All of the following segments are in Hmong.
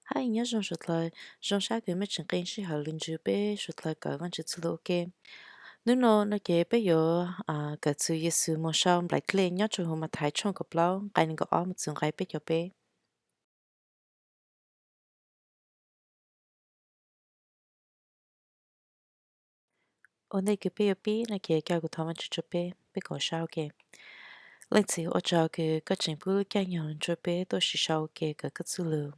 Hab nyob zoo suav dlawg, zoo sab kws mej tseem qee sij hawm lug ntsib peb suav dlawg kawm Vaajtswv txuj lug ua ke. Nub nua no ces peb yuav kawm txug Yexus moog sau nplaim dlej nyob rua huv Mathais tshooj kaum plaub nqai neeg nkaum ob moog txug nqai peb caug peb. Ua ntej kws peb yuav pib no ces ca kuv thov Vaajtswv rua peb, peb koom sab ua ke. Leej Txiv, ua tsaug kws koj tseem pub lub caij nyoog rua peb tuaj sib sau ua ke kawm koj txuj lug.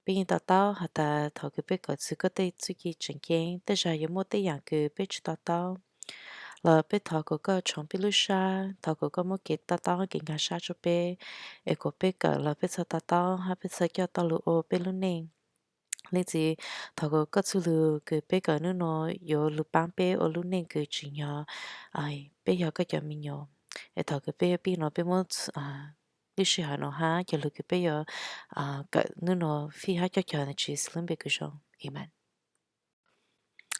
Peb yeej to taub has tas thaus kws peb kawm txug koj tej txuj ci tseem ceeb, tej zag yuav muaj tej yaam kws peb tsi to taub, los peb thov kuas koj tshoov peb lub sab, thov kuas koj muab kev to taub kev nkaag sab rua peb, es kuas peb kawm los peb txhaj to taub hab peb txhaj coj tau lug ua peb lub neej. Leej Txiv, thov kuas koj txuj lug kws peb kawm nub nua yuav lug paab peb ua lub neej kws tsim nyog peb yog koj cov me nyuam. Es thaus kws peb yuav pib no peb muab lub sij hawm no hab cov lug kws peb yuav kawm nub nua fij hab coj cog ntawm Tswv Yexus lub npe kws zoo, amees.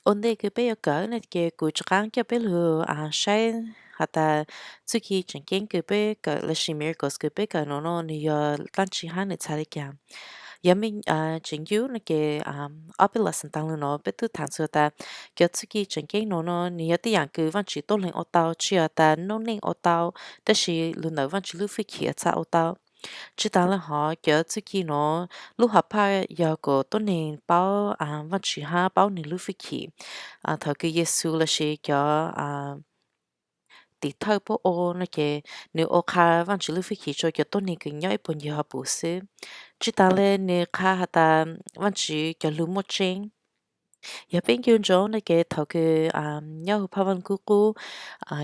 Ua ntej kws peb yuav kawm no ces kuv rov qaab coj peb lug saib has tas txuj ci tseem ceeb kws peb kawm lossis miracles kws peb kawm no no nwg yog dlaab tsi hab nwg txhais le caag. Yog mej tseem yug no ces ob peb lesson taag lug no peb tub thaam txug tas cov txuj ci tseem ceeb no no nwg yog tej yaam kws Vaajtswv tuab leeg ua tau, tsi yog tas noob neej ua tau, tab sis lug ntawm Vaajtswv lub fwj chim txhaj ua tau. Tsi taag le hov cov txuj ci no lub hom phaj yog kuas tuab neeg paub Vaajtswv hab paub nwg lub fwj chim. Thaus kws Yexus lossis cov tim thawj puab ua no ces nwg ua qha Vaajtswv lub fwj chim rua cov tuab neeg kws nyob ib puag ncig hov pum xwb. Tsi taag le nwg qha has tas Vaajtswv cov lug muaj tseeb. Yog peb ncu ntsoov no ces thaus kws nyob huv Phaj Vaaj Lug Kub qub,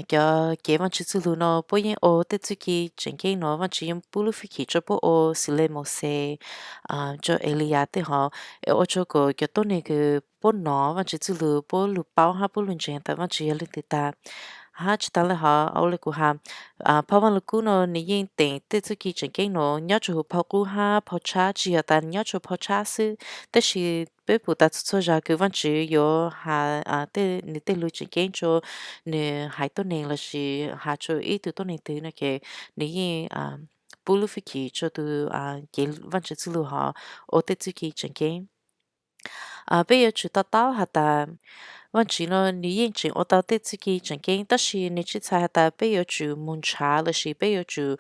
cov cev Vaajtswv txuj lug no puab yeej ua tej txuj ci tseem ceeb no Vaajtswv yeej pub lub fwj chim rua puab ua xws le Mauxes, rua Eliyas tej hov, es ua rua kuas cov tuab neeg kws puab nov Vaajtswv txuj lug puab lug paub hab puab lug ntseeg tas Vaajtswv yog leej twg tag. Hab tsi taag le hov ua le kuv has, Phaj Vaaj Lug Kub no nwg yeej teem tej txuj ci tseem ceeb no nyob rua huv phau qub hab phau tshab, tsi yog tas nyob rua phau tshab xwb, tab sis peb pum tas txhua txhua zag kws Vaajtswv yuav has tej nwg tej lug tseem ceeb rua nwg haiv tuab neeg lossis has rua ib tug tuab neeg twg no ces nwg yeej pub lub fwj chim rua tug cev Vaajtswv txuj lug hov ua tej txuj ci tseem ceeb. Peb yuav tsum to taub has tas Vaajtswv no nwg yeej tseem ua tau tej txuj ci tseem ceeb, tab sis nwg tsi txhais has tas peb yuav tsum moog nrhav lossis peb yuav tsum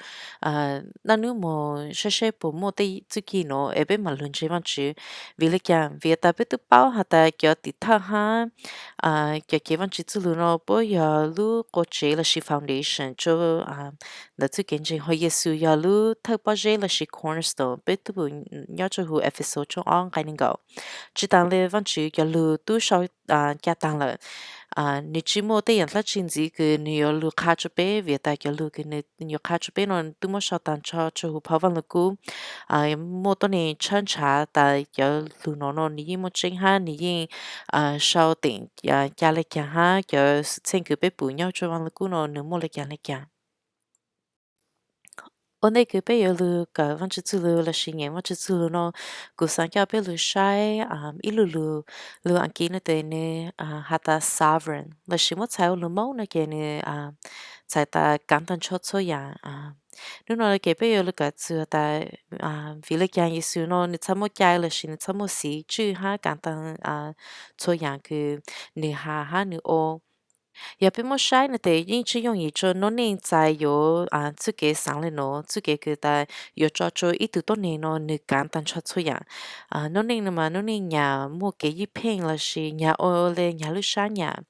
naj nub moog saib saib puas muaj tej txuj ci no es peb mam lug ntseeg Vaajtswv. Vim le caag? Vim tas peb tub paub has tas cov tim thawj hab cov cev Vaajtswv txuj lug no puab yog lub quas tsev lossis foundation rua ntawm txuj kev ntseeg, ho Yexus yog lub thawj pob zeb lossis cornerstone, peb tub pum nyob rua huv Efexus tshooj ob nqai neeg nkaum. Tsi taag le Vaajtswv cov lug tub sau ca taag lawm, nwg tsi muaj tej yaam dlaab tsi ntxiv kws nwg yuav lug qha rua peb, vim tas cov lug kws nwg yuav qha rua peb no tub muab sau taag nrho rua huv Phaj Vaaj Lug Kub. Muaj tuab neeg tshawb nrhav tas cov lug no no nwg yeej muaj tseeb hab nwg yeej sau teem ca le caag hab cov xwm txheej kws peb pum nyob rua Vaaj Lug Kub no nwg muaj le caag le caag. Ua ntej kws peb yuav lug kawm Vaajtswv txuj lug lossis nyeem Vaajtswv txuj lug no, kuv xaav coj peb lug saib ib lug lug, lug Askiv no tes nwg has tas sovereign, lossis muab txhais ua lug Moob no ces nwg txhais tas kaav taag nrho txhua yaam. Nub no ces peb yuav lug kawm txug tas vim le caag Yexus no nwg txhaj muaj cai lossis nwg txhaj muaj xiv tswj hab kaav taag txhua yaam kws nwg has hab nwg ua. Yog peb muab saib no tes yeej tsi yooj yim rua noob neej txais yuav txuj kev xaav le nuav, txuj kev kws tas yuav tso rua ib tug tuab neeg no nwg kaav taag nrho txhua yaam. Noob neej no mas noob neej nyam muaj kev ywj pheej lossis nyag ua le nyag lub sab nyam.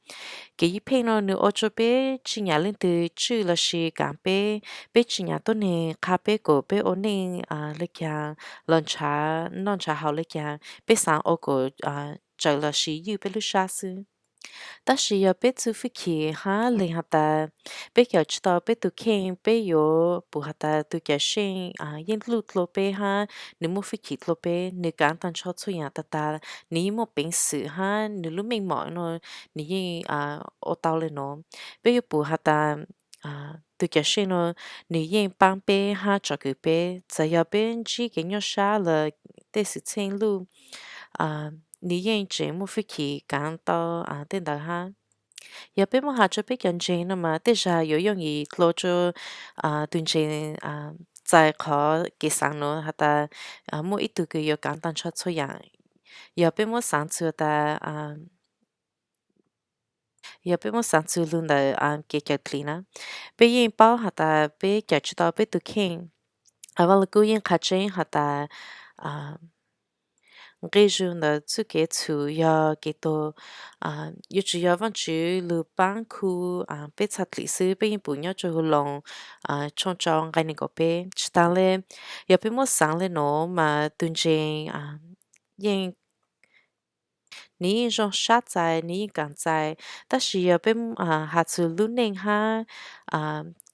Kev ywj pheej no nwg ua rua peb tsi nyam leej twg tswj lossis kaav peb, peb tsi nyam tuab neeg qha peb kuas peb ua neej le caag, los nrhav noj nrhav haus le caag, peb xaav ua kuas tsawg lossis ywj peb lub sab xwb. Tab sis yog peb txuj fwj chim hab lees has tas peb kawm tsi tau peb tug kheej, peb yuav pum has tas tug Cawm Seej yeej luj dlua peb hab nwg muaj fwj chim dlua peb, nwg kaav taag nrho txhua yaam tag tag, nwg yeej muaj peev xwm hab nwg lub meej mom no nwg yeej ua tau le nuav. Peb yuav pum has tas tug Cawm Seej no nwg yeej paab peb hab tsom kwm peb, txawm yog peb ntsib kev nyuaj sab los tej xwm txheej luj, nwg yeej tseem muaj fwj chim kaav tau tej ntawd hab. Yog peb muab has rua peb cov ntseeg no mas tej zag yuav yooj yim dlua rua tug ntseeg txais qhov kev xaav nuav has tas muaj ib tug kws yuav kaav taag nrho txhua yaam. Yog peb muab xaav txug tas yog peb muab xaav txug lug ntawm kev cawm dlim na, peb yeej paub has tas peb cawm tsi tau peb tug kheej. Vaaj Lug Kub yeej qha tseeb has tas nqi zug ntawm txuj kev txhum yog kev tuag, yuav tsum yog Vaajtswv lug paab khu peb txhaj dlim xwb. Peb yeej pum nyob rua huv Loos tshooj rau nqai neeg nkaum peb. Tsi taag le, yog peb muab xaav le nuav mas tug ntseeg yeej, nwg yeej zoo sab txais, nwg yeej kaam txais. Tab sis yog peb has txug lub neej hab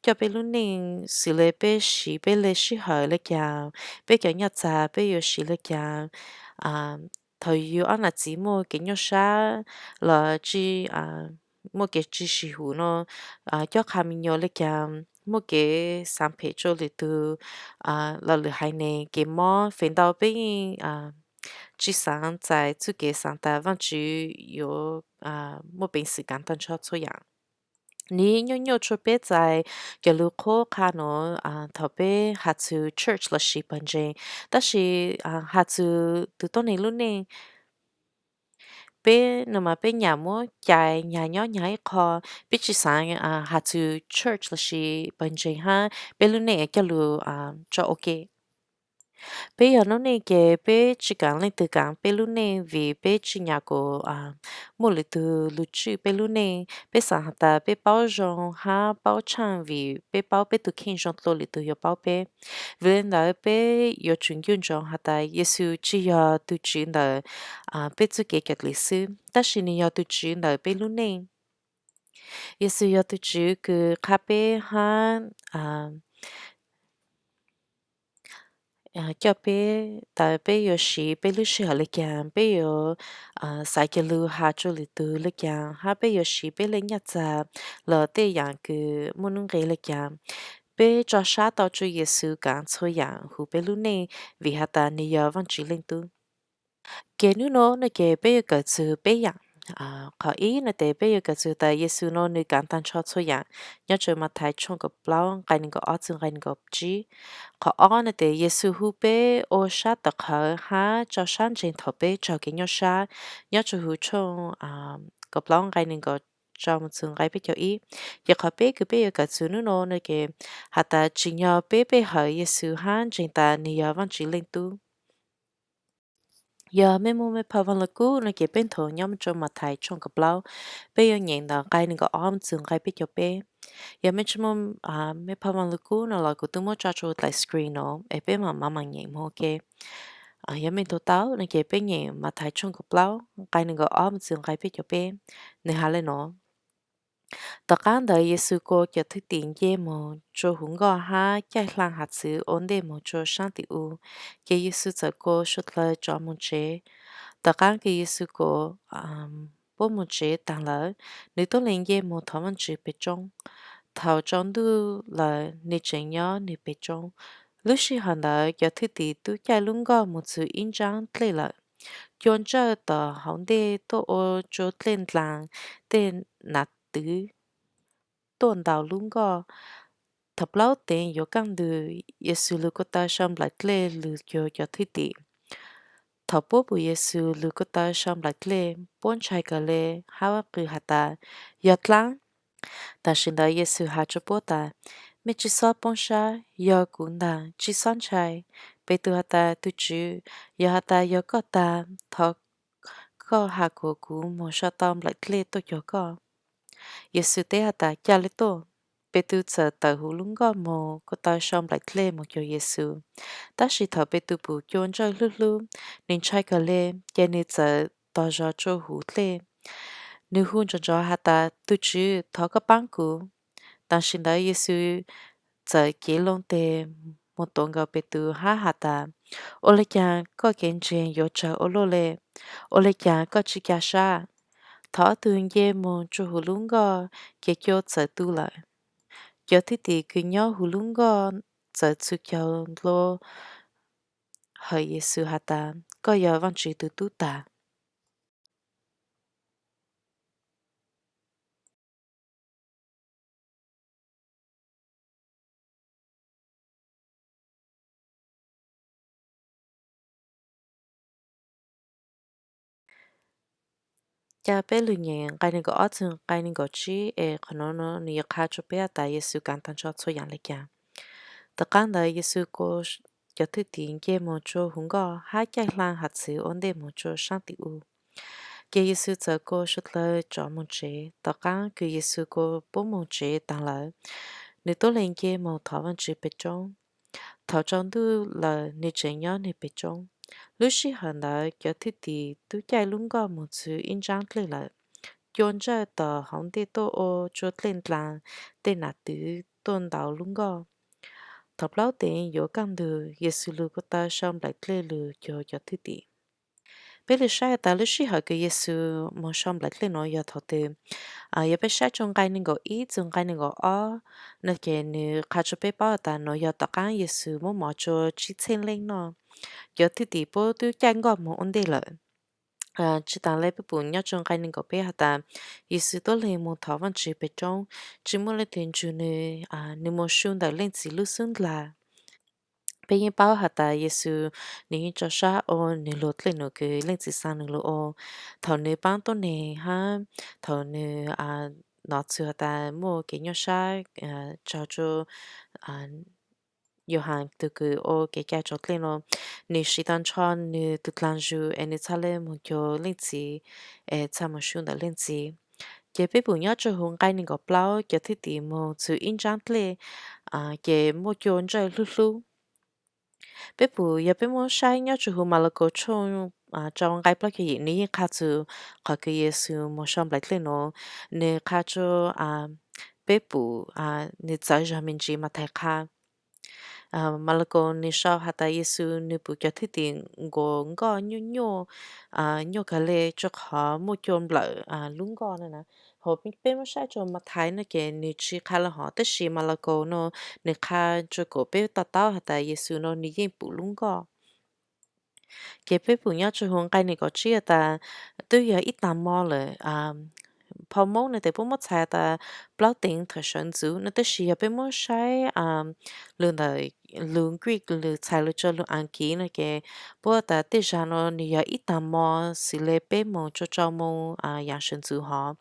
coj peb lub neej xws le peb siv peb le sij hawm le caag, peb cov nyaj txag peb yuav siv le caag, thaum yug ob nam txiv muaj kev nyuaj sab los tsi muaj kev tsi sib hum no, cob qha me nyuam le caag, muaj kev xaav phem rua lwm tug, lo lwm haiv neeg, kev mob, feem ntau peb yeej tsi xaav txais txuj kev xaav tas Vaajtswv yuav muaj peev xwm kaav taag nrho txhua yaam. Nwg nyuaj nyuaj rua peb txais cov lug qhuab qha nuav thaum peb has txug church lossis pawg ntseeg. Tab sis has txug tug tuab neeg lub neej, peb no mas peb nyam muab cais, nyag nyob nyag ib qho. Peb tsi xaav has txug church lossis pawg ntseeg hab peb lub neej coj lug tso ua ke. Peb yog noob neej ces peb tsi kaav leej twg kaav peb lub neej vim peb tsi nyam kuas muaj lwm tug lug tswj peb lub neej. Peb xaav has tas peb paub zoo hab paub tshaaj vim peb paub peb tug kheej zoo dlua lwm tug yuav paub peb. Vim le ntawd peb yuav tsum ncu ntsoov has tas Yexus tsi yog tug tswv ntawm peb txuj kev cawm dlim xwb, tab sis nwg yog tug tswv ntawm peb lub neej. Yexus yog tug tswv kws qha peb hab coj peb tas peb yuav siv peb lub sij hawm le caag, peb yuav xaiv kev lug has rua lwm tug le caag, hab peb yuav siv peb le nyaj txag los tej yaam kws muaj nuj nqi le caag. Peb tso sab tau rua Yexus kaav txhua yaam huv peb lub neej vim has tas nwg yog Vaajtswv Leej Tub. Ces nub nua no ces peb yuav kawm txug peb yaam. Qhov ib no tes peb yuav kawm txug tas Yexus no nwg kaav taag nrho txhua yaam, nyob rua Mathais tshooj kaum plaub nqai neeg nkaum ob txug nqai neeg nkaum tsib. Qhov ob no tes Yexus hu peb ua sab tawm qhawv hab tso sab ntseeg thaum peb raug kev nyuaj sab, nyob rua huv tshooj kaum plaub nqai neeg nkaum rau moog txug nqai peb caug ib. Ces qhov peb kws peb yuav kawm txug nub nua no ces has tas tsim nyog peb pe hawm Yexus hab ntseeg tas nwg yog Vaajtswv Leej Tub. Yog mej muaj mej phau Vaaj Lug Kub no ces peb nthuav nyob moog rua Mathais tshooj kaum plaub, peb yuav nyeem ntawm nqai neeg nkaum ob moog txug nqai peb caug peb. Yog mej tsi muaj mej phau Vaaj Lug Kub no los kuv tub muab tso rua daim screen no es peb maam maam nyeem moog ua ke. Yog mej nthuav tau no ces peb nyeem Mathais tshooj kaum plaub nqai neeg nkaum ob moog txug nqai peb caug peb. Nwg has le nuav: Tom qaab ntawd Yexus kua cov thwj tim nce moog rua huv nkoj hab caij laa has txwv ua ntej moog rua saab tim u. Ces Yexus txawm kua suav dlawg rov moog tsev. Tom qaab kws Yexus kua puab moog tsev taag lawm, nwg tuab leeg nce moog thov Vaajtswv peg roob. Thaum tsaus ntuj lawm nwg tseem nyob nwg peg roob. Lub sij hawm ntawd cov thwj tim tub caij lub nkoj moog txug ib ntsab dlej lawm. Cua ntsawj tom hauv ntej tuaj ua rua dlej ndlaag, tej nam twv tuaj ntaus lub nkoj. Thaum plaub teev yuav kaaj ntug, Yexus lug ko taw sau nplaim dlej lug cuag cov thwj tim. Thaum puab pum Yexus lug ko taw sau nplaim dlej, puab ntshai kawg le hab qw has tas, Yog dlaab! Tam sim ntawd Yexus has rua puab tas, Mej tsi xob poob sab, yog kuv ntag, tsi xob ntshai. Petus has tas, Tug Tswv, yog has tas yog koj tag, thov koj has kuas kuv moog sau tau nplaim dlej tuaj cuag koj. Yexus teb has tas, Ca le tuaj. Petus txawm tawm huv lub nkoj moog ko taw sau nplaim dlej moog cuag Yexus. Tab sis thaum Petus pum cua ntsawj hlub hlub, nwg ntshai kawg le, ces nwg txawm tog zog rua huv dlej. Nwg hu nrov nrov has tas, Tug Tswv, thov koj paab kuv! Tam sim ntawd Yexus txawm cev loo teg moog tuav nkaus Petus hab has tas, Ua le caag koj kev ntseeg yuav tsawg ua luaj le? Ua le caag koj tsi ca sab? Thaum ob tug nce moog rua huv lub nkoj, ces cua txawm tu lawm. Cov thwj tim kws nyob huv lub nkoj txawm txhus caug ntua hawm Yexus has tas, Koj yog Vaajtswv tug Tub tag. Ca peb lug nyeem nqai nees nkaum ob txug nqai nees nkaum tsib es qhov nuav nws yuav qha rua peb has tas Yexus kaav taag nrho txhua yaam le caag. Tom qaab ntawd Yexus kuas cov thwj tim nce moog rua huv nkoj hab caij hlaa hav txwv ua ntej moog rua saab tim u. Ces Yexus txawm kuas suav dlawg rov moog tsev. Tom qaab kws Yexus kuas puab moog tsev taag lawm, nws tuab le nce moog thov Vaajtswv peg roob. Thaus tsaus ntuj lawm nws tseem nyob nwg peg roob. Lub sij hawm ntawd cov thwj tim tub caij lub nkoj moog txug ib ntsaab dlej lawm. Cua ntsawj tom hauv ntej tuaj ua rua dlej ndlaag, tej nam twv tuaj ntaus lub nkoj. Thaus plaub teev yuav kaj ntug, Yexus lug ko taw sau nplaim dlej lug cuag cov thwj tim. Peb lug saib tas lub sij hawm kws Yexus moog sau nplaim dlej nuav yog thaus twg. Yog peb saib rua nqai nees nkaum ib txug nqai nees nkaum ob no ces nws qha rua peb paub has tas nuav yog tom qaab Yexus muab mov rua tsib txheej leej noj. Cov thwj tim puab tub caij nkoj moog ua ntej lawm. Tsi taag le peb pum nyob rua nqai nees nkaum peb has tas Yexus tuab le moog thov Vaajtswv peg roob, tsi muaj leej twg nrug nws, nws moog su ntawm Leej Txiv lub xub ndlag. Peb yeej paub has tas Yexus nws yeej rau sab ua nws lug dlej num kws Leej Txiv xaa nws lug ua. Thaus nws paab tuab neeg hab thaus nws nov txug has tas muaj kev nyuaj sab tsaug rua Yauhas tug kws ua kev cai raug dlej nuav, nws siv tag nrho nws tug dlaag zug es nws txhaj le moog cuag Leej Txiv es txhaj moog su ntawm Leej Txiv. Ces peb pum nyob rua huv nqai nees nkaum plaub cov thwj tim moog txug ib ntsaab dlej, ces muaj cua ntsawj hlub hlub. Peb pum yog peb muab saib nyob rua huv Malakaus tshooj rau nqai plaub caug yim nws yeej qha txug qhov kws Yexus moog sau nplaim dlej nuav, nws qha rua peb pum nws txawv zog me ntsis Mathais qha. Malakaus nws sau has tas Yexus nws pum cov thwj tim nkaus nkoj nyuaj nyuaj, nyuaj kawg le rua qhov muaj cua nplawm lub nkoj na. Hos peb muab saib rua Mathais no ces nws tsi qha le hov, tab sis Malakaus no nws qha rua kuas peb to taub has tas Yexus no nws yeej pum lub nkoj. Ces peb pum nyob rua huv nqai nees nkaum tsib has tas twb yog ib taag mo lawm. Phau Moob no tes puab muab txhais tas plaub teev thaum sawv ntxuv no, tab sis yog peb muab saib lug ntawm lug Greek lug txhais lug rua lug Askiv no ces puab tas tej zag no nws yog ib taag mo xws le peb moos rua rau moo yaav sawv ntxuv hov.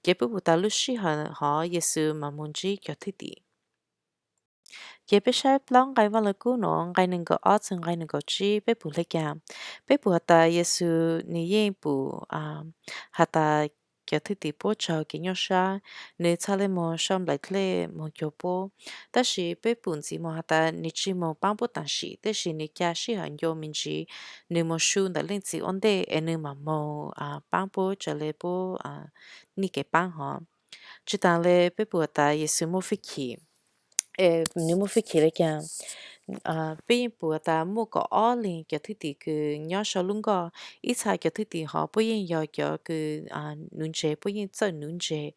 Ces peb pum tas lub sij hawm hov Yexus mas moog ntsib cov thwj tim. Ces peb saib plaub nqai Vaj Lug Kub nuav nqai nees nkaum ob txug nqai nees nkaum tsib peb pum le caag? Peb pum has tas Yexus nws yeej pum has tas cov thwj tim puab tsaug kev nyuaj sab, nws txhaj le moog sau nplaim dlej moog cuag puab. Tab sis peb pum ntxiv moog has tas nws tsi moog paab puab taam sim, tab sis nws ca sij hawm ncua me ntsis, nws moog su ntawm Leej Txiv ua ntej es nws mam moog paab puab raws le puab nij kev paab hov. Tsi taag le peb pum has tas Yexus muaj fij chim. Nws muaj fij chim le caag? Peb yeej pum has tas muaj kaum ob leeg cov thwj tim kws nyob sau lub nkoj. Ib txha cov thwj tim hov puab yeej yog cov kws nuv ntseg, puab yeej txawj nuv ntseg.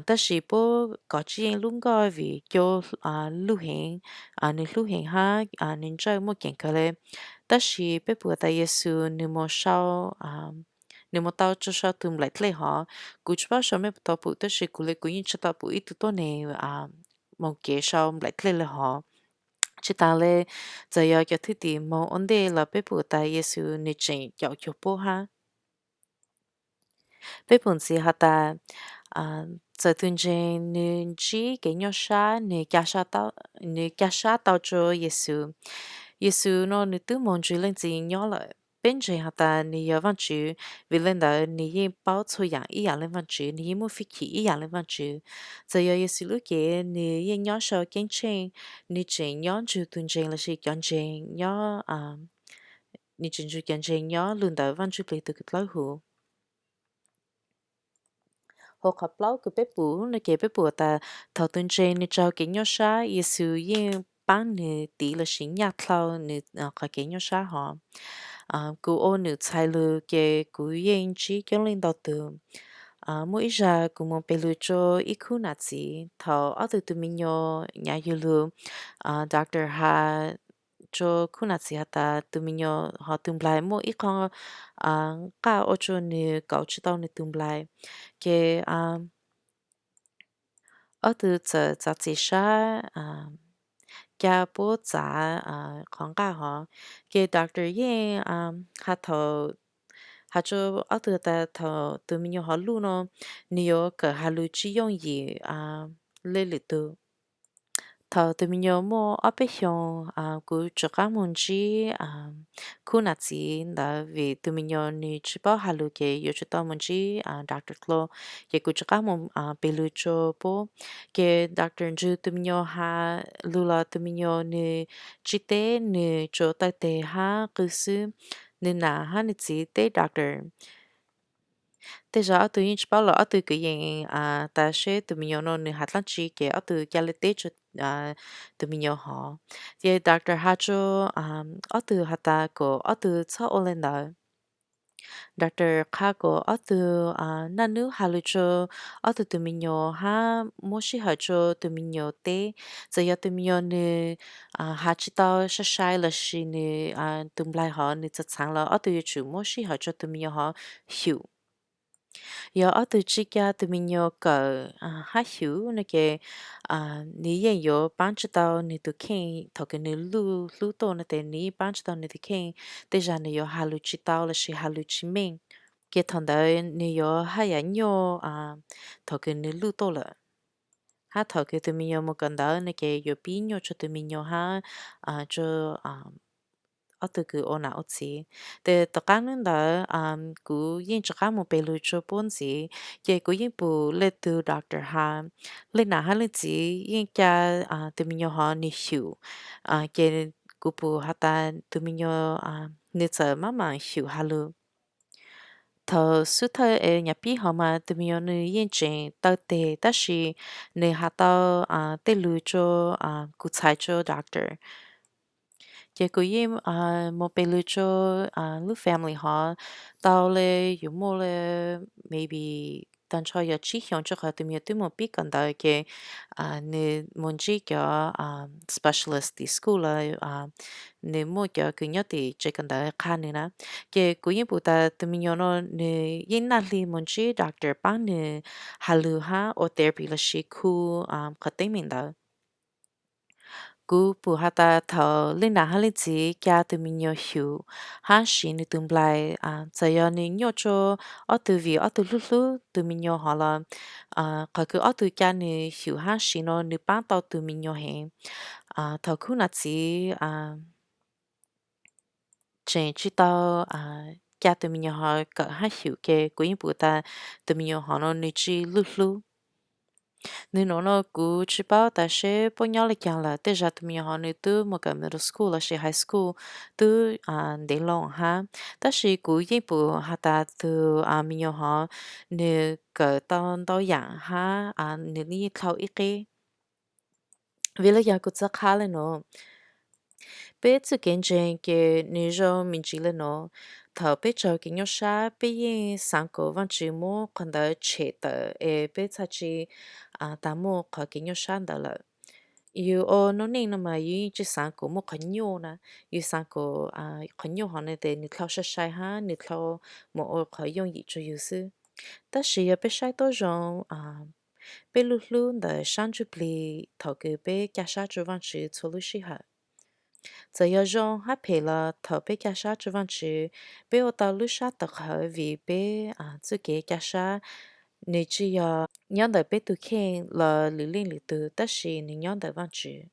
Tab sis puab kov tsi yeej lub nkoj vim cua lug heev, nws hlub heev hab nws ntsawj muaj keeg kawg le. Tab sis peb pum has tas Yexus nws moog sau, nws moog tau rua sau tug nplaim dlej hov. Kuv tsi paub sau mej puas tau pum, tab sis kuv le kuv yeej tsi tau pum ib tug tuab neeg moog kev sau nplaim dlej le hov. Tsi taag le, txawm yog cov thwj tim moog ua ntej los peb pum tas Yexus nws tseem caum cuag puab hab. Peb pum ntxiv has tas txawm tug ntseeg nws ntsib kev nyuaj sab, nws ca sab tau rua Yexus. Yexus no nws twb moog nrug Leej Txiv nyob lawm. Peb ntseeg has tas nws yog Vaajtswv, vim le ntawd nws yeej paub txhua yaam ib yaam le Vaajtswv, nws yeej muaj fij chim ib yaam le Vaajtswv. Txawm yog Yexus lub cev nws yeej nyob sau ceeb tsheej, nws tseem nyob nrug tug ntseeg lossis cov ntseeg nyob, nws tseem nrug cov ntseeg nyob lug ntawm Vaaj Ntsuj Plig tug kws dlawb huv. Hauv qhov plaub kws peb pum no ces peb pum tas thaum tug ntseeg nws raug kev nyuaj sab, Yexus yeej paab nws tiv lossis nyaj dlhau nws qhov kev nyuaj sab hov. Kuv ua nws txhais lug ces kuv yeej ntsib coob leej ntau tug. Muaj ib zag kuv moog pes lug rua ib khub nam txiv, thaum ob tug tug me nyuam nyav yug lug, doctor has rua khub nam txiv has tas tug me nyuam hov tug nplaig muaj ib qho nqaj ua rua nws kauv tsi tau nws tug nplaig. Ces ob tug txawm txav txim sab ca puab txav qhov nqaj hov. Ces doctor yeej has thaum, Has rua ob tug tas thaum tus me nyuam hov luj no, nwg yuav kawm has lug tsi yooj yim le lwm tug. Thaum tus me nyuam muaj ob peb xyoos, kuv rov qaab moog ntsib khub nam txiv ntawd vim tus me nyuam nwg tsi paub has lug ces yuav tsum tau moog ntsib doctor dlua, ces kuv rov qaab moog peg lug rua puab. Ces doctor ntsug tus me nyuam has lug los tus me nyuam nwg tsi teb, nwg tsuas taw teg hab qw xwb. Nwg nam hab nwg txiv teb doctor. Tej zag ob tug yeej tsi paub los ob tug kwv yees tas seb tus me nyuam no nwg has dlaab tsi ces ob tug ca le teb tus me nyuam hov. Ces doctor has rua ob tug has tas kuas ob tug txhob ua le ntawd. Doctor qha kuas ob tug naj nub has lug rua ob tug tus me nyuam hab muab sij hawm rua tus me nyuam teb. Txawm yog tus me nyuam nwg has tsi tau sai sai lossis nwg tus nplaig hov nwg txav txhaav los ob tug yuav tsum muab sij hawm rua tus me nyuam hov xyum. Yog ob tug tsi ca tus me nyuam kawm hab xyum no ces nwg yeej yuav paab tsi tau nwg tus kheej thaum kws nwg luj hlub tuaj no tes nwg yeej paab tsi tau nwg tus kheej. Tej zag nwg yuav has lug tsi tau lossis has lug tsi meej, ces thaum ntawd nwg yuav haj yam nyuaj thaum kws nwg luj tuaj lawm. Hab thaum kws tus me nyuam moog kawm ntawv no ces yuav pib nyuaj rua tus me nyuam hab rua ob tug kws ua nam ua txiv. Tes tom qaab nub ntawd kuv yeej rov qaab moog peg lug rua puab ntxiv, ces kuv yeej pum le tug doctor has, leej nam hab leej txiv yeej ca tus me nyuam hov nwg xyum, ces kuv pum has tas tus me nyuam nwg txawm mab maam xyum has lug. Thaum xub thawj es nyam pib hov mas tus me nyuam nwg yeej tseem taw teg tab sis nwg has tau tej lug rua, kuv txhais rua doctor. Ces kuv yeej moog peg lug rua lub family hov tau le yuav muaj le maybe tag nrho yog tsib xyoos rua qhov tus me nyuam twb moog pib kawm ntawv ces nwg moog ntsib cov specialist tim school lawm, nwg muaj cov kws nyob tim tsev kawm ntawv qha nwg na. Ces kuv yeej pum tas tus me nyuam no nwg yeej naj hli moog ntsib doctor paab nwg has lug hab ua therapy lossis khu qhov teeb meem ntawd. Kuv pum has tas thaum leej nam hab leej txiv ca tus me nyuam xyum hab siv nwg tus nplaig, txawm yog nwg nyuaj rua ob tug vim ob tug hlub hlub tus me nyuam hov los qhov kws ob tug ca nwg xyum hab siv no nwg paab tau tus me nyuam heev. Thaum khub nam txiv tseem tsi tau ca tus me nyuam hov kawm hab xyum ces kuv yeej pum tas tus me nyuam hov no nwg tsi luj hlub. Nwg nuav no kuv tsi paub tas seb puab nyob le caag lawm, tej zag tus me nyuam hov nwg twb moog kawm middle school lossis high school twb ntev loo hab, tab sis kuv yeej pum has tas tus me nyuam hov nwg kawm tau ntau yaam hab nwg yeej dlhau ib qeb. Vim le caag kuv txawv qha le nuav? Peb txuj kev ntseeg ces nwg zoo me ntsis le nuav. Thaum peb raug kev nyuaj sab peb yeej xaav kuas Vaajtswv muab qhov ntawd tshem tawm es peb txhaj tsi tas muaj qhov kev nyuaj sab ntawd lawm. Yug ua noob neej no mas yug yeej tsi xaav kuas muaj qhov nyuaj na, yug xaav kuas qhov nyuaj hov nwg tes nwg dlhau sai sai hab nwg dlhau moog ua qhov yooj yim rua yug xwb. Tab sis yog peb saib tuab zoo peb lub hlub ntawm sab ntsuj plig thaum kws peb ca sab rua Vaajtswv txhua lub sij hawm. Txawm yog zoo hab phem los thaum peb ca sab rua Vaajtswv, peb ua tau lub sab tawv qhawv vim peb txuj kev ca sab nwg tsi yog nyob ntawm peb tug kheej los lwm leej lwm tug, tab sis nwg nyob ntawm Vaajtswv.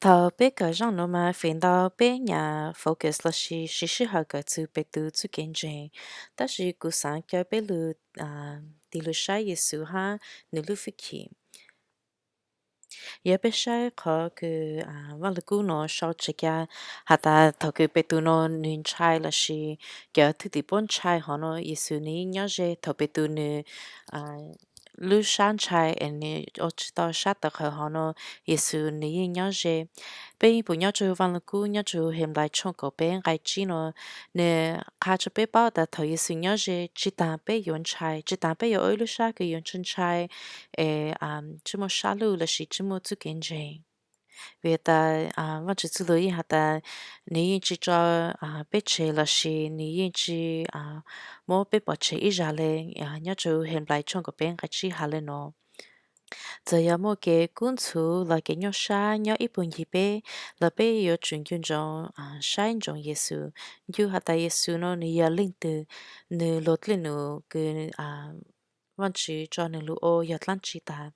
Thaum peb kawm zaj no mas feem ntau peb nyam focus los sis siv sij hawm kawm txug Petus txuj kev ntseeg, tab sis kuv xaav caw peb lug tig lug saib Yexus hab nwg lub fwj chim. Yog peb saib qhov kws Vaaj Lug Kub no sau tseg ca has tas thaum kws Petus no nwg ntshai los sis cov thwj tim puab ntshai hov no Yexus nwg yeej nyob ze. Thaum Petus nwg lub sab ntshai es nwg ua tsi tau sab tawv qhawv hov no Yexus nwg yeej nyob ze. Peb yeej pum nyob rua Vaaj Lug Kub nyob rua Henplais tshooj kaum peb nqai tsib no, nwg qha rua peb paub tas thaum Yexus nyob ze tsi taag peb yuav ntshai, tsi taag peb yuav ua ib lub sab kws yuav ntshai ntshai es tsi muaj sab luj los sis tsi muaj txuj kev ntseeg. Vim tas Vaajtswv txuj lug yeej has tas nwg yeej tsi tso peb tseg los sis nwg yeej tsi muab peb pov tseg ib zag le. Nyob rua Henplais tshooj kaum peb nqai tsib has le no. Txawm yog muaj kev kub ntxhuv los kev nyuaj sab nyob ib puag ncig peb los peb yuav tsum ncu ntsoov saib ntsoov Yexus, ncu has tas Yexus no nwg yog leej twg, nwg luag dlej num kws Vaajtswv tso nwg lug ua yog dlaab tsi tas.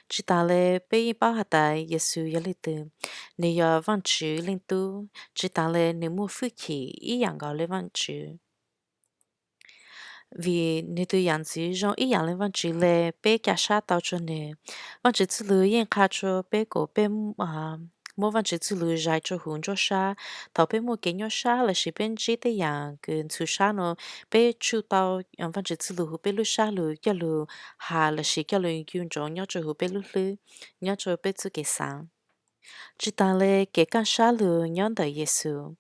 Tsi taag le peb yeej paub has tas Yexus yog leej twg, nwg yog Vaajtswv Leej Tub, tsi taag le nwg muaj fwj chim ib yaam nkaus le Vaajtswv. Vim nwg tug yaam ntxiv zoo ib yaam le Vaajtswv le, peb ca sab tau rua nwg. Vaajtswv txuj lug yeej qha rua peb kuas peb muab Vaajtswv txuj lug zais rua huv nruab sab. Thaum peb muaj kev nyuaj sab los sis peb ntsib tej yaam kws ntxhov sab no, peb tsuj tau Vaajtswv txuj lug huv peb lub sab lug coj lug has los sis coj lug ncu ntsoov nyob rua huv peb lub hlwb, nyob rua peb txuj kev xaav. Tsi taag le kev kaaj sab lug nyob ntawm Yexus.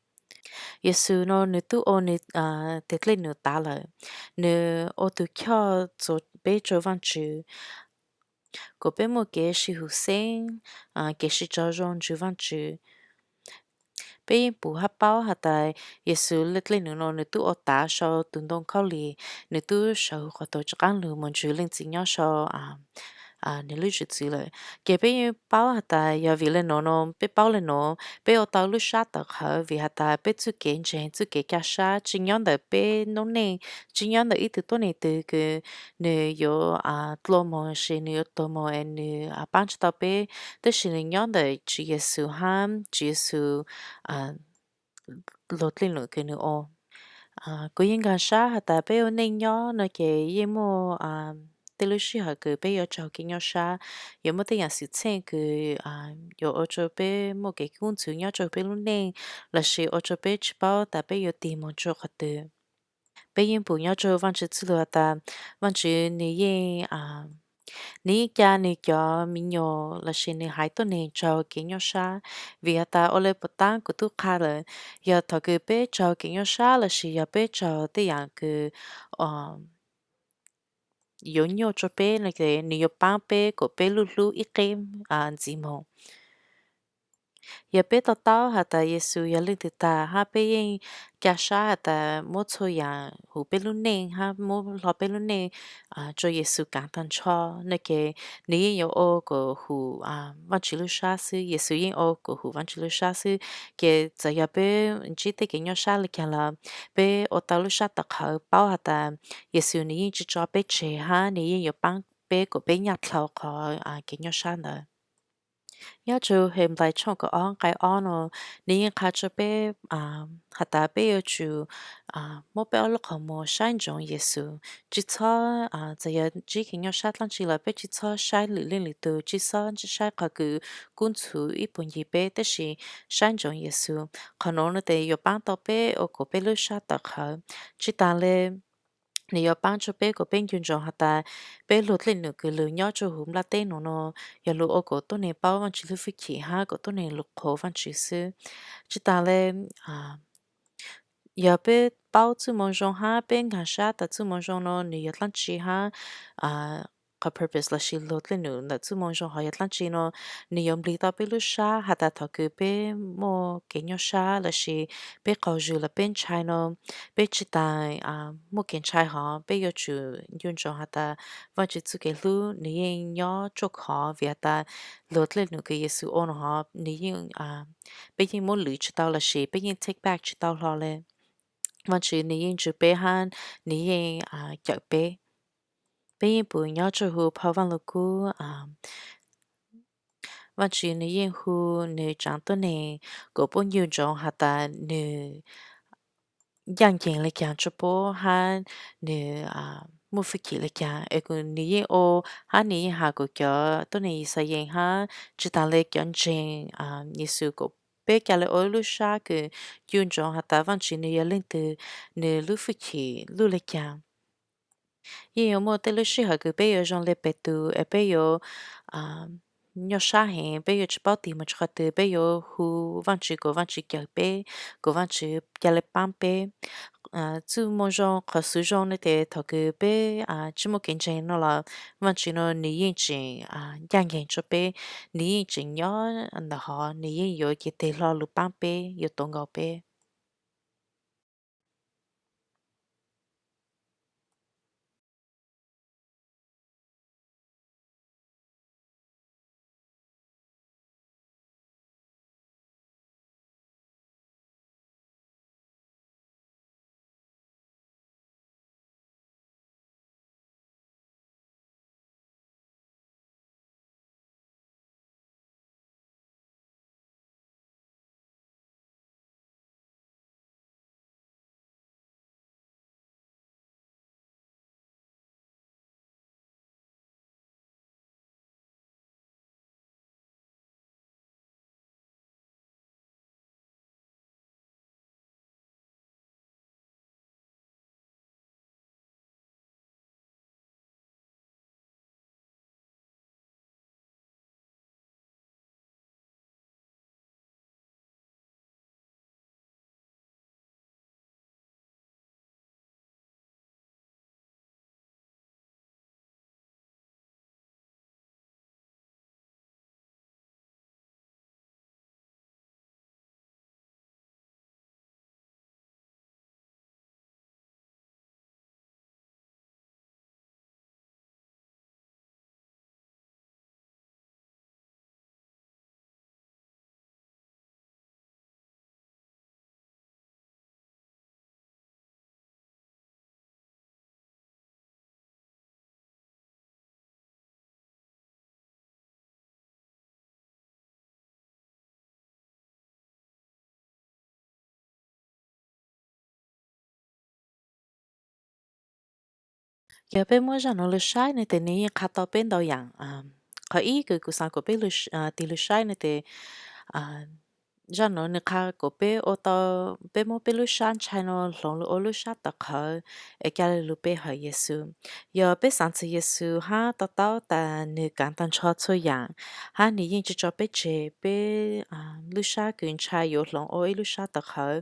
Yexus no nwg tub ua nwg teg dlej num tav lawm, nwg ua tug choj txuas peb rua Vaajtswv, kuas peb muaj kev sib hum xeeb, kev sib tso zoo ntsws Vaajtswv. Peb yeej pum hab paub has tas Yexus le dlej num no nwg tub ua tav sau tug ntoo khaub lig, nwg tub sau huv qhov taug rov qaab lug moog ntsws Leej Txiv nyob sau nwg lub zwm txwv lawm. Ces peb yeej paub has tas yog vim le nuav no, peb paub le nuav peb ua tau lub sab tawv qhawv vim has tas peb txuj kev ntseeg txuj kev ca sab tsi nyob ntawm peb noob neej, tsi nyob ntawm ib tug tuab neeg twg kws nwg yuav dlua moog sis nwg yuav tuag moog es nwg paab tsi tau peb, tab sis nwg nyob ntawm Tswv Yexus hab Tswv Yexus luag dlej num kws nwg ua. Kuv yeej nkaag sab has tas peb ua neej nyob no ces yeej muaj tej lub sij hawm kws peb yuav raug kev nyuaj sab, yuav muaj tej yaam xwm txheej kws yuav ua rua peb muaj kev kub ntxhuv nyob rua peb lub neej, los sis ua rua peb tsi paub tas peb yuav tig moog rua qhov twg. Peb yeej pum nyob rua Vaajtswv txuj lug has tas Vaajtswv nwg yeej, nwg yeej ca nwg cov me nyuam los sis nwg haiv tuab neeg raug kev nyuaj sab, vim has tas ua le puas taab kuv tub qha lawm, yog thaum kws peb raug kev nyuaj sab los sis yog peb raug tej yaam kws yuav nyuaj rua peb no ces nwg yuav paab peb kuas peb lub hlub ib qeb ntxiv moog. Yog peb to taub has tas Yexus yog leej twg tag hab peb yeej ca sab has tas muab txhua yaam huv peb lub neej hab muab hlo peb lub neej rua Yexus kaav taag nrho no ces nwg yeej yuav ua kuas hum Vaajtswv lub sab xwb, Yexus yeej ua kuas hum Vaajtswv lub sab xwb. Ces txawm yog peb ntsib tej kev nyuaj sab le caag los peb ua tau lub sab tawv qhawv paub has tas Yexus nwg yeej tsi tso peb tseg hab nwg yeej yuav paab peb kuas peb nyaj dlhau qhov kev nyuaj sab ntawd. Nyob rua Henplais tshooj kaum ob nqai ob no, nwg yeej qha rua peb has tas peb yuav tsum muab peb ob lub qhov muag saib ntsoov Yexus. Tsi txhob, txawm yog ntsib kev nyuaj sab dlaab tsi los peb tsi txhob saib lwm leej lwm tug, tsi txhob saib qhov kws kub ntxhuv ib puag ncig peb, tab sis saib ntsoov Yexus. Qhov nuav no tes yuav paab tau peb ua kuas peb lub sab tawv qhawv. Tsi taag le nwg yuav paab rua peb kuas peb ncu ntsoov has tas peb luag dlej num kws lug nyob rua huv nplaj teb nuav no yog lug ua kuas tuab neeg paub Vaajtswv lub fwj chim hab kuas tuab neeg lug qhuas Vaajtswv xwb. Tsi taag le yog peb paub txuj moo zoo hab peb nkaag sab tas txuj moo zoo no nwg yog dlaab tsi hab qhov purpose los sis luag dlej num ntawm txuj moo zoo hov yog dlaab tsi no, nwg yuav nplig tau peb lub sab has tas thaum kws peb muaj kev nyuaj sab los sis peb qaug zug los peb ntshai no, peb tsi taag muaj kev ntshai hov, peb yuav tsum ncu ntsoov has tas Vaajtswv txuj kev hlub nwg yeej nyob ruaj khov vim has tas luag dlej num kws Yexus ua no hov nwg yeej, peb yeej muab lwv tsi tau los sis peb yeej take back tsi tau hlo le. Vaajtswv nwg yeej ntsib peb hab nwg yeej cawm peb. Peb yeej pum nyob rua huv phau Vaaj Lug Kub Vaajtswv nwg yeej hu nwg tsaav tuab neeg kuas puab ncu ntsoov has tas nwg ncaaj nceeg le caag rua puab hab nwg muaj fwj chim le caag es kuas nwg yeej ua hab nwg yeej has kuas cov tuab neeg Yixalayees hab tsi taag le cov ntseeg Yexus kuas peb ca le ua lub sab kws ncu ntsoov has tas Vaajtswv nwg yog leej twg, nwg lub fwj chim luj le caag. Yeej yuav muaj tej lub sij hawm kws peb yuav zoo le Petus es peb yuav nyuaj sab heev, peb yuav tsi paub tig mus rua qhov twg, peb yuav hu Vaajtswv kuas Vaajtswv cawm peb, kuas Vaajtswv ca le paab peb. Txuj moo zoo qhov xwv zoo ne tes thaum kws peb tsi muaj kev ntseeg no los Vaajtswv no nwg yeej tseem ncaaj nceeg rua peb, nwg yeej tseem nyob ntawm hov, nwg yeej yuav cev teg hlo lug paab peb, yuav tuav nkaus peb. Yog peb muab zaj nuav lug saib ne tes nwg yeej qha tau peb ntau yaam. Qhov ib kws kuv xaav kuas peb tig lug saib ne tes zaj nuav nwg qha kuas peb ua tau, peb muab peb lub sab ntshai nuav hloov lug ua lub sab tawv qhawv es ca le lug pe hawm Yexus. Yog peb xaav txug Yexus hab to taub tas nwg kaav tag nrho txhua yaam, hab nwg yeej tsi tso peb tseg, peb lub sab kws ntshai yuav hloov ua ib lub sab tawv qhawv,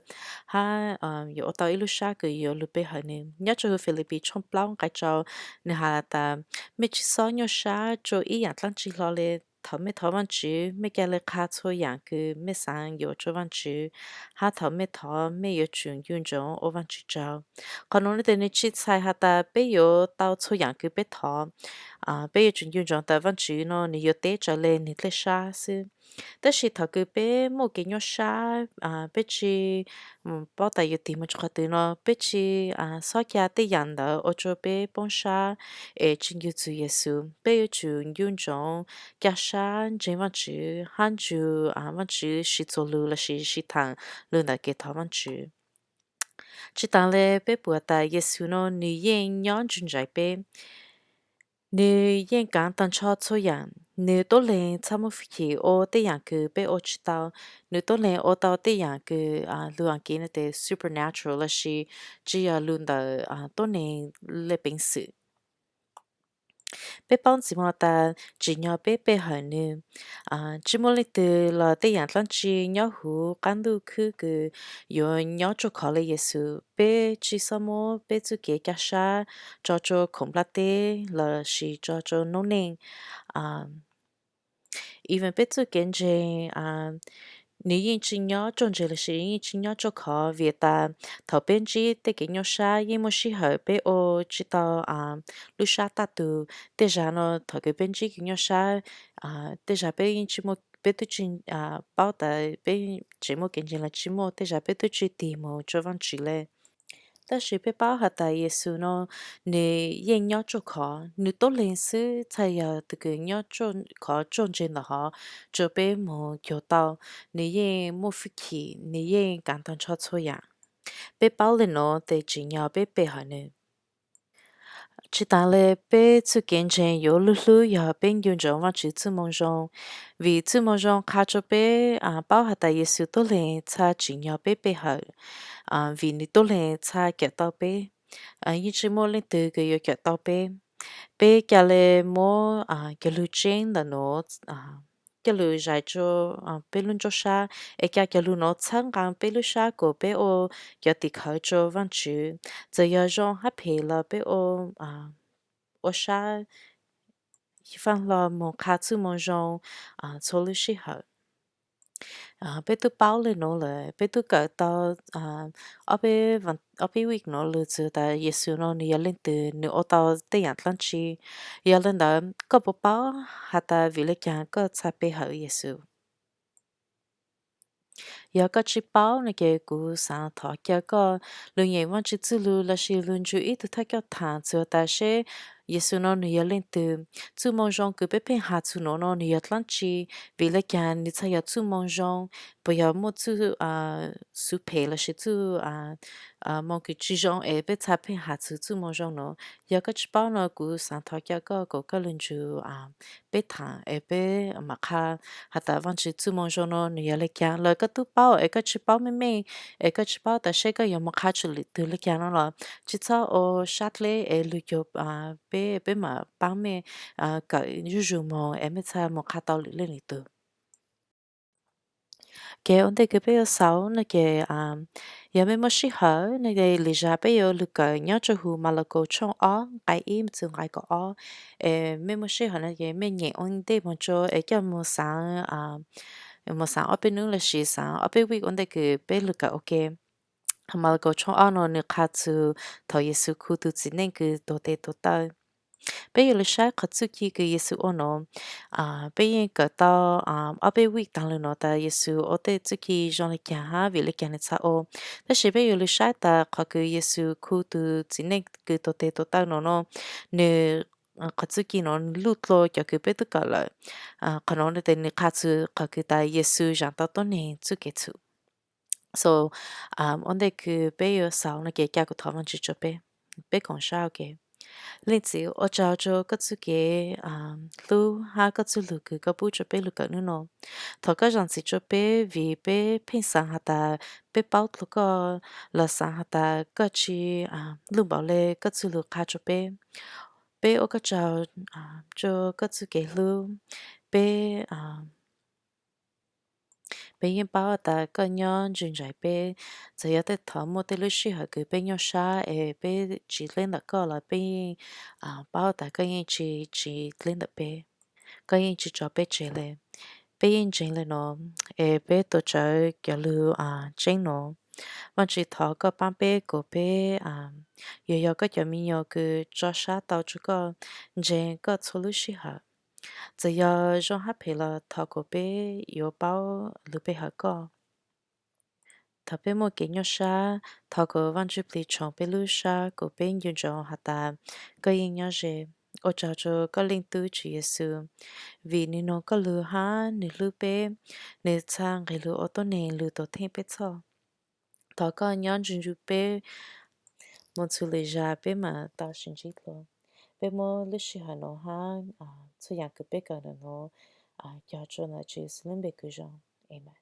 hab yuav ua tau ib lub sab kws yuav lug pe hawm nwg. Nyob rua huv Filipis tshooj plaub nqai rau, nwg has tas, mej tsi xob nyuaj sab rua ib yaam dlaab tsi hlo le. Thaum mej thov Vaajtswv, mej ca le qha txhua yaam kws mej xaav yuav rua Vaajtswv, hab thaum mej thov mej yuav tsum ncu ntsoov ua Vaajtswv tsaug. Qhov nuav nwg tes nwg tsi txhais has tas peb yuav tau txhua yaam kws peb thov. Peb yuav tsum ncu ntsoov tas Vaajtswv no nwg yuav teb raws le nwg dlej sab xwb. Tab sis thaum kws peb muaj kev nyuaj sab, peb tsi paub tas yuav tig mus rua qhov twg no, peb tsi xob ca tej yaam ntawd ua rua peb poob sab es tsi ncu txug Yexus. Peb yuav tsum ncu ntsoov ca sab ntseeg Vaajtswv hab nrug Vaajtswv siv txuas lug lossis siv thaam lug ntawm kev thov Vaajtswv. Tsi taag le peb pum tas Yexus no nwg yeej nyob nrug nraim peb. Nwg yeej kaav tag nrho txhua yaam. Nwg tuab leeg txhaj muaj fwj chim ua tej yaam kws peb ua tsi tau. Nwg tuab leeg ua tau tej yaam kws lug Askiv no tes supernatural lossis tsi yog lug ntawm tuab neeg le peev xwm. Peb paub ntxiv mog tas tsim nyog peb pe hawm nwg. Tsi muaj leej twg los tej yaam dlaab tsi nyob huv qab ntuj khwb kws yuav nyob ruaj khov le Yexus. Peb tsi xob muab peb txuj kev ca sab tso rua khoom nplaj teb lossis tso rua noob neej. Even peb txuj kev ntseeg, nwg yeej tsi nyob ruaj ntseg lossis yeej tsi nyob ruaj khov vim tas thaum peb ntsib tej kev nyuaj sab yeej muaj sij hawm peb ua tsi tau lub sab taj tug. Tej zag no thaum kws peb ntsib kev nyuaj sab, tej zag peb yeej tsi muaj, peb twb tsi paub tas peb tseem muaj kev ntseeg los tsi muaj, tej zag peb twb tsi tig mus rua Vaajtswv le. Tab sis peb paub has tas Yexus no nws yeej nyob ruaj khov, nws tuab leeg xwb txhaj yog tus kws nyob khov ruaj ntseg ntawm hov rua peb moog cuag tau. Nws yeej muaj fwj chim, nws yeej kav tag nrho txhua yaam. Peb paub le nuav tes tsim nyog peb pe hawm nws. Tsis tas le, peb txuj kev ntseeg yuav lub hlwb yog peb ncu ntsoov Vaajtswv txuj moo zoo, vim txuj moo zoo qha rua peb paub has tas Yexus tuab leeg txhaj tsim nyog peb pe hawm, vim nws tuab leeg txhaj kawm tau peb. Yeej tsi muaj leej twg kws yuav kawm tau peb. Peb ca le muab cov lug tseeb ntawm nuav coj lug zais rua peb lub nraub sab, es ca cov lug nuav txhawb nqaa peb lub sab kuas peb ua cov tim khawv rua Vaajtswv. Txawm yog zoo hab phem los peb ua, ua sab faaj hlo moog qha txuj moo zoo txhua lub sij hawm. Peb tub paub le nuav lawm, peb tub kawm tau ob peb week nuav lug txug tas Yexus no nws yog leej twg, nws ua tau tej yaam dlaab tsi. Yog le ntawd koj puas paub has tas vim le caag koj txhaj pe hawm Yexus? Yog koj tsi paub no ces kuv xaav thov ca koj lug nyeem Vaajtswv txuj lug lossis lug nrug ib tug thawj coj thaam txug tas seb Yexus no nws yog leej twg. Txuj moo zoo kws peb pheej has txug nuav no nws yog dlaab tsi, vim le caag nws txhaj yog txuj moo zoo, puas yog muaj txuj xuv phem lossis txuj moo kws tsi zoo es peb txhaj pheej has txug txuj moo zoo nuav. Yog koj tsi paub no kuv xaav thov ca koj kuas koj lug nrug peb thaam es peb maam qha has tas Vaajtswv txuj moo zoo no nws yog le caag. Lawv koj tub paub es koj tsi paub meej meej, es koj tsi paub tas seb koj yuav moog qha tsua lwm tug le caag no los tsi txhob ua sab dleb es lug cuag peb, peb maam paab mej kawm zuj zug moog es mej txhaj moog qha tau lwm leej lwm tug. Kev ua ntej kws peb yuav xaav no ces yog mej muaj sij hawm no ces lwm zag peb yuav lug kawm nyob rua huv Malakaus tshooj ob nqai ib txug nqai kaum ob. Es mej muaj sij hawm no ces mej nyeem ua ntej moog rua es coj moog xaav, moog xaav ob peb nub lossis xaav ob peb week ua ntej kws peb lug kawm ua ke. Malakaus tshooj ob no nws qha txug thaum Yexus khu tug txiv neej kws tuag tes tuag taw. Peb yuav lug saib qhov txuj ci kws Yexus ua nuav. Peb yeej kawm tau ob peb week taag le nuav tas Yexus ua tej txuj ci zoo le caag hab vim le caag nws txhaj ua. Tab sis peb yuav lug saib tas qhov kws Yexus khu tug txiv neej kws tuag tes tuag taw nuav no, nws, qhov txuj ci nuav nws luj dlua cov kws peb tub kawm lawm. Qhov nuav tes nws qha txug qhov kws tas Yexus zam tau tuab neeg txuj kev txhum. So, ua ntej kws peb yuav xaav no ces ca kuv thov Vaajtswv rua peb. Peb koom sab ua ke. Leej Txiv, ua tsaug rua koj txuj kev hlub hab koj txuj lug kws koj pub rua peb lug kawm nub no. Thov koj zam txim rua peb vim peb pheej xaav has tas peb paub dlua koj, los xaav has tas koj tsi luj npaum le koj txuj lug qha rua peb. Peb ua koj tsaug rua koj txuj kev hlub. Peb, peb yeej paub tas koj nyob ntsug nraim peb. Txawm yog tej thaum muaj tej lub sij hawm kws peb nyuaj sab es peb tsiv dleb ntawm koj los peb yeej paub tas koj yeej tsi tsiv dleb ntawm peb. Koj yeej tsi tso peb tseg le. Peb yeej ntseeg le nuav es peb tuav rawv cov lug tseeb nuav. Vaajtswv, thov koj paab peb kuas peb yuav yog koj cov me nyuam kws tso sab tau rua koj, ntseeg koj txhua lub sij hawm. Txawm yog zoo hab phem los thov kuas peb yuav paub lug pe hawm koj. Thaum peb muaj kev nyuaj sab, thov kuas Vaajtswv Plig tshoov peb lub sab kuas peb ncu ntsoov has tas koj yeej nyob ze. Ua tsaug rua koj Leej Tub Tswv Yexus, vim nwg nug koj lug hab nwg hlub peb, nwg txha nqeg lug ua tuab neeg lug tuam theej peb txhoj. Thov koj nyob ntsug ntsug peb moog txug lwm zag peb maam tau sib ntsib dlua. Peb muab lub sij hawm nuav hab txhua yaam kws peb kawm nuav cog rua ntawm Tswv Yexus lub npe kws zoo, amen.